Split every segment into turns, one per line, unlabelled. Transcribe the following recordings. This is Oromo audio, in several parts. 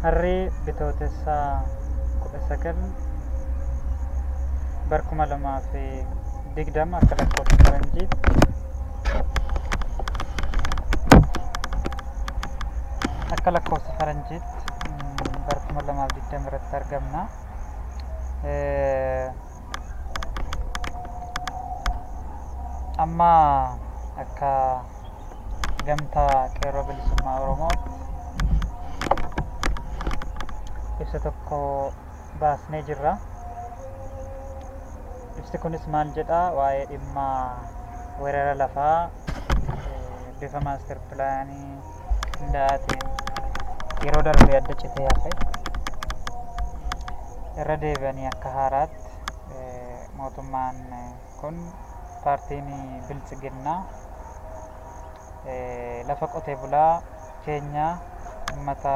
Harri Bitootessa 19 bar 2020 akka lakkoofsa faranjiitti akka lakkoofsa faranjiitti bar 2020 irratti argamna. Amma akka Gamtaa Qeerroo Bilisummaa Oromootti ibsa tokko baasnee jirra. Ibsi kunis maal jedha? Waa'ee dhimma weerara lafaa bifa maaster pilaanii qindaa'aatiin yeroo darbe adda citee hafe irra deebi'anii akka haaraatti mootummaan kun paartiin Biltsiginnaa lafa qotee bulaa keenya ummata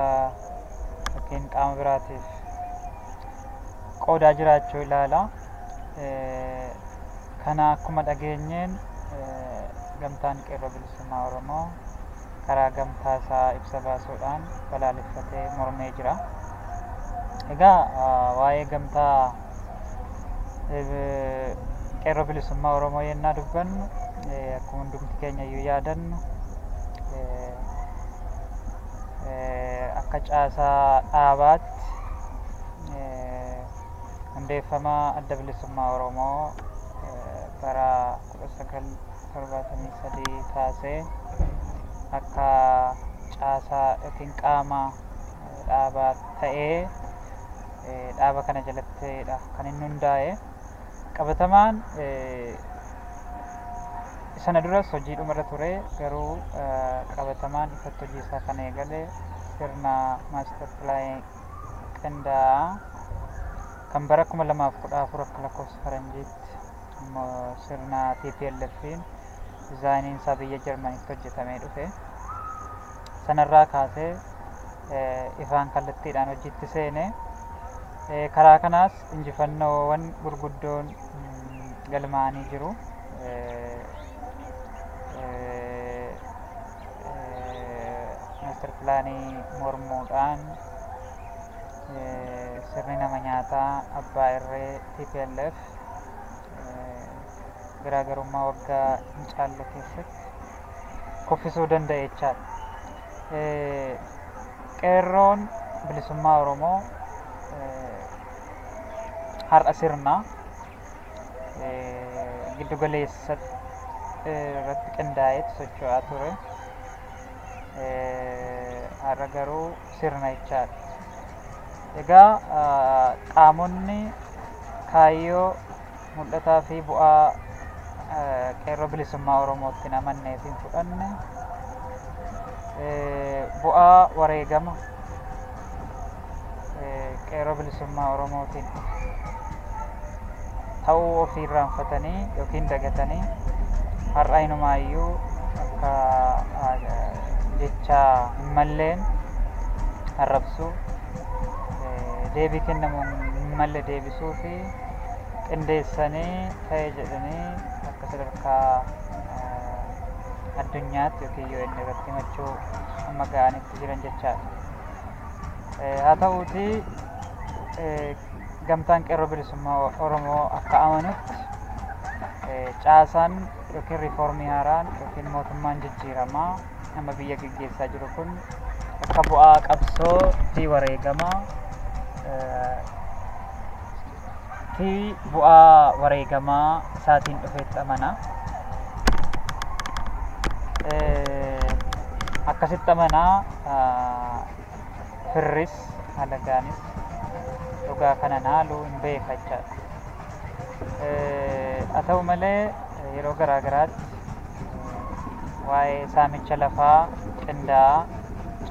yookiin qaama biraatiif qoodaa jiraachuu ilaala. Kana akkuma dhageenyeen Gamtaan Qeerroo Bilisummaa Oromoo karaa gamtaa isaa ibsa baasuudhaan balaaleffatee mormee jira. Egaa waa'ee gamtaa Qeerroo Bilisummaa Oromoo yennaa dubbannu akkuma hundumti keenya iyyuu yaadannu akka caasaa dhaabaatti hundeeffama Adda Bilisummaa Oromoo bara 1973 kaasee akka caasaa yookiin qaama dhaabaa ta'ee dhaaba kana jalattidha kan inni hundaa'e. Qabatamaan sana duras hojii dhumarra ture, garuu qabatamaan ifatti hojii isaa kan eegale sirna maaster pilaanii qindaa'aa kan bara 2014 akka lakkoofsa faranjiitti immoo sirna TPLF'n dizaayiniin isaa biyya Jarmanitti hojjetamee dhufe. Sanarraa kaasee ifaan kallattiidhaan hojiitti seene. Karaa kanaas injifannoowwan gurguddoon galmaa'anii jiru. Maaster pilaanii mormuudhaan sirni nama nyaataa abbaa irree tplf garaagarummaa waggaa hin caalle keessatti kuffisuu danda'e jechaadha. Qeerroon Bilisummaa Oromoo har'a sirna giddu galeessa irratti qindaa'eetu socho'aa ture. Har'a garuu sirna jechaadha. Egaa qaamonni kaayyoo mul'ataa fi bu'aa Qeerroo Bilisummaa Oromootti hin amannee fi hin fudhanne bu'aa wareegama Qeerroo Bilisummaa Oromootiin dhufe ta'uu ofii irraanfatanii yookiin dagatanii har'a inumaayyuu akka jecha hin malleen arrabsuu, deebii kennamuu hin malle deebisuu fi qindeessanii ta'e jedhanii akka sadarkaa addunyaatti yookiin UN irratti himachuu amma ga'anitti jiran jechaadha. Haa ta'uutii Gamtaan Qeerroo Bilisummaa Oromoo akka amanutti caasaan yookiin riifoormii haaraan yookiin mootummaan jijjiiramaa amma biyya geggeessaa jiru kun akka bu'aa qabsoo fi wareegamaa fi bu'aa wareegamaa isaatiin dhufeetti amana. Akkasitti amanaa firris alagaanis dhugaa kana naaluu hin beeka jechaadha. Haa ta'u malee yeroo garaa garaatti waa'ee saamicha lafaa qindaa'aa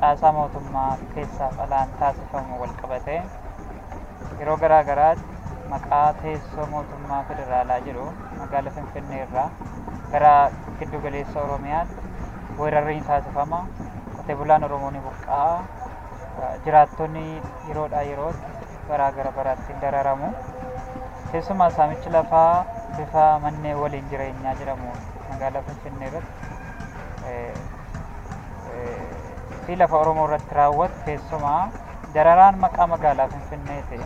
caasaa mootummaa keessaaf alaan taasifamu wal qabatee yeroo garaa garaatti maqaa teessoo mootummaa federaalaa jedhu magaala Finfinnee irraa gara giddu galeessa Oromiyaatti weerarri ni taasifama. Qotee bulaan Oromoo ni buqqa'a. Jiraattonni yeroodhaa yerootti baraa gara baraatti hin dararamu. Keessumaa saamichi lafaa bifa manneen waliin jireenyaa jedhamuun magaalaa Finfinnee irratti fi lafa Oromoo irratti raawwatu keessumaa Dararaan maqaa magaalaa Finfinneetiin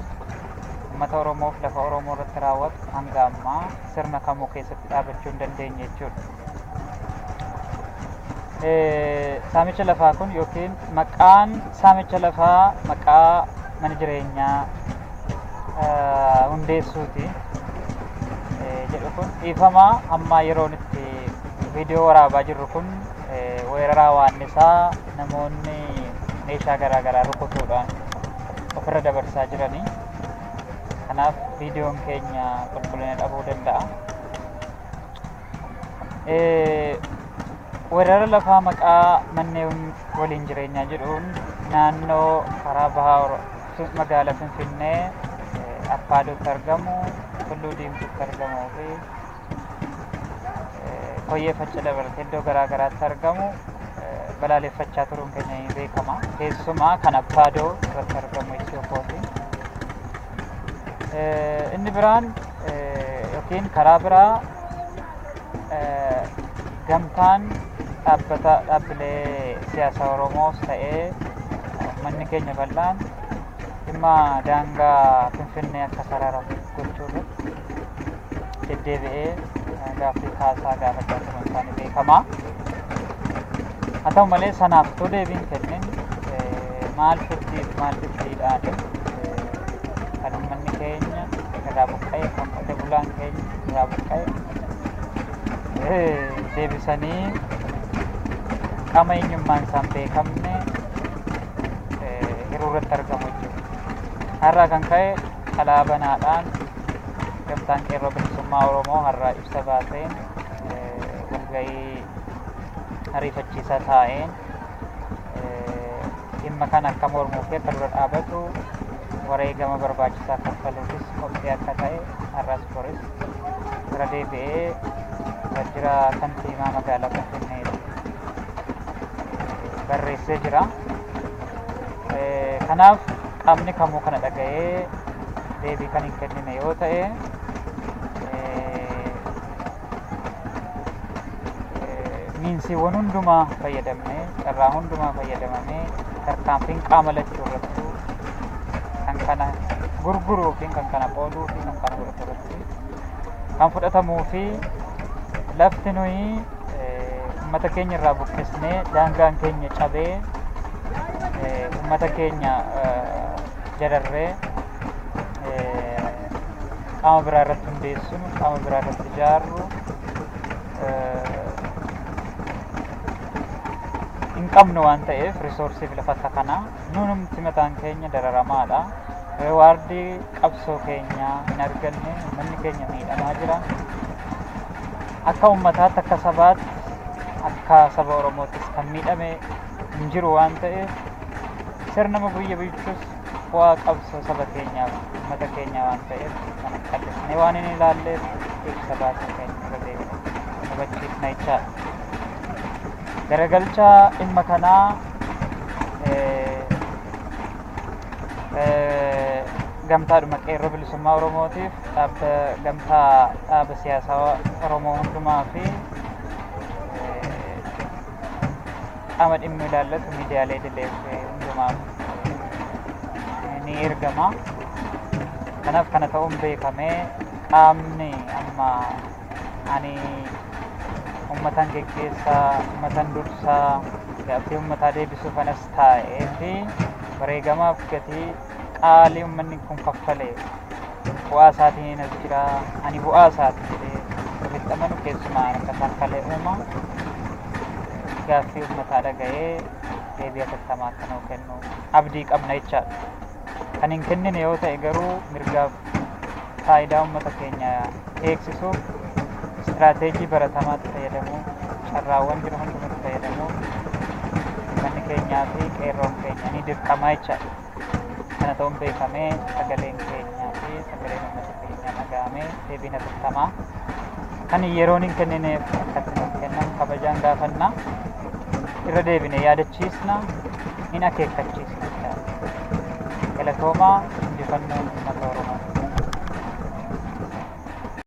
uummata Oromoof lafa Oromoo irratti raawwatu hanga ammaa sirna kamuu keessatti dhaabachuu hin dandeenye jechuudha. Saamicha lafaa kun yookiin maqaan saamicha lafaa maqaa mana jireenyaa hundeessuuti jedhu kun dhiifama. Amma yeroon itti viidiyoo waraabaa jirru kun weeraraa waannisaa namoonni meeshaa garaa garaa rukutuudhaan ofirra dabarsaa jiranii. Kanaaf viidiyoon keenya qulqullina dhabuu danda'a. Weerara lafaa maqaa manneen waliin jireenyaa jedhuun naannoo karaa bahaa magaalaa Finfinnee Affaadotti argamu, Tulluu Diimtuutti argamuu fi Koyyee Facce dabalatee iddoo garaa garaatti argamu balaaleffachaa turuun keenya ni beekama. Keessumaa kan Affaadoo irratti argamu jechuu kooti. Inni biraan yookiin karaa biraa gamtaan dhaabbata dhaabbilee siyaasaa Oromoos ta'ee uummanni keenya bal'aan dhimma daangaa Finfinnee akka sararamu gochuu irratti deddeebi'ee gaaffii kaasaa gaafachaa turuun isaanii beekama. Haa ta'u malee sanaaf utuu deebiin kennin maal fiddiif maal fiddiidhaan kan uummanni keenya irraa buqqa'e, kan qote bulaan keenya irraa buqqa'e deebisanii qaama eenyummaan isaan beekamne hiruu irratti argamu jechuudha. Har'aa kan ka'e xalaa banaadhaan gamtaan qeerroo bilisummaa Oromoo har'a ibsa baaseen walgahii ariifachiisaa taa'een dhimma kana akka mormuu fi akka dura dhaabatu, wareegama barbaachisaa kaffaluufis qophii akka ta'e har'as boris irra deebi'ee waajjira kantiibaa magaalaa Finfinnee barreessee jira. Kanaaf qaamni kamuu kana dhaga'ee deebii kan hin kennine yoo ta'e, miinsiiwwan hundumaa fayyadamnee, carraa hundumaa fayyadamamee, tarkaanfiin qaama lachuu irrattuu kan kana gurguruu fi kan kana qooduu fi kan kana godhatu irratti kan fudhatamuu fi lafti nuyi uummata keenya irraa buqqisnee, daangaan keenya cabee, uummata keenya dararree qaama biraa irratti hundeessinu, qaama biraa irratti ijaarru hin qabnu waan ta'eef, resource fi lafa akka kanaa nunumti mataan keenya dararamaadha. Reward qabsoo keenyaa hin arganne, uummanni keenya miidhamaa jira. Akka uummataatti, akka sabaatti, akka saba Oromoottis kan miidhame hin jiru waan ta'eef, sirna biyya bulchus bu'aa qabsoo saba keenyaaf uummata keenyaa waan ta'eef kana qal'isnee waan hin ilaalleef ibsa baasuu keenya irra deebine hubachiisna jechaadha. Garagalcha dhimma kanaa gamtaadhuma qeerroo bilisummaa Oromootiif, dhaabba gamtaa dhaaba siyaasaa Oromoo hundumaa fi qaama dhimmi ilaallatu miidiyaalee idilee hundumaaf ni ergama. Kanaaf kana ta'uun beekamee qaamni amma ani uummatan geggeessaa, uummatan dursaa, gaaffii uummataa deebisuuf anas taa'ee fi wareegamaaf gatii qaalii uummanni kun kaffale bu'aa isaatiin as jira, ani bu'aa isaati jedhee ofitti amanu, keessumaa akka Taakkalee Uumaa, gaaffii uummataa dhaga'ee deebii hatattamaa akka nuu kennu abdii qabna jechaadha. Kan hin kennine yoo ta'e garuu mirgaaf faayidaa uummata keenya eegsisuuf istiraateejii baratamaatti fayyadamuu, carraawwan jiru hundumatti fayyadamuu uummanni keenyaa fi qeerroon keenya ni dirqama jechaadha. Kana ta'uun beekamee sagaleen keenyaa fi sagaleen uummata keenyaa dhaga'amee deebiin hatattamaa kan yeroon hin kennineef akkatti nuuf kennan kabajaan gaafanna, irra deebine yaadachiisna, hin akeekkachiisna jechaadha. Galatoomaa, injifannoon uummata Oromoo.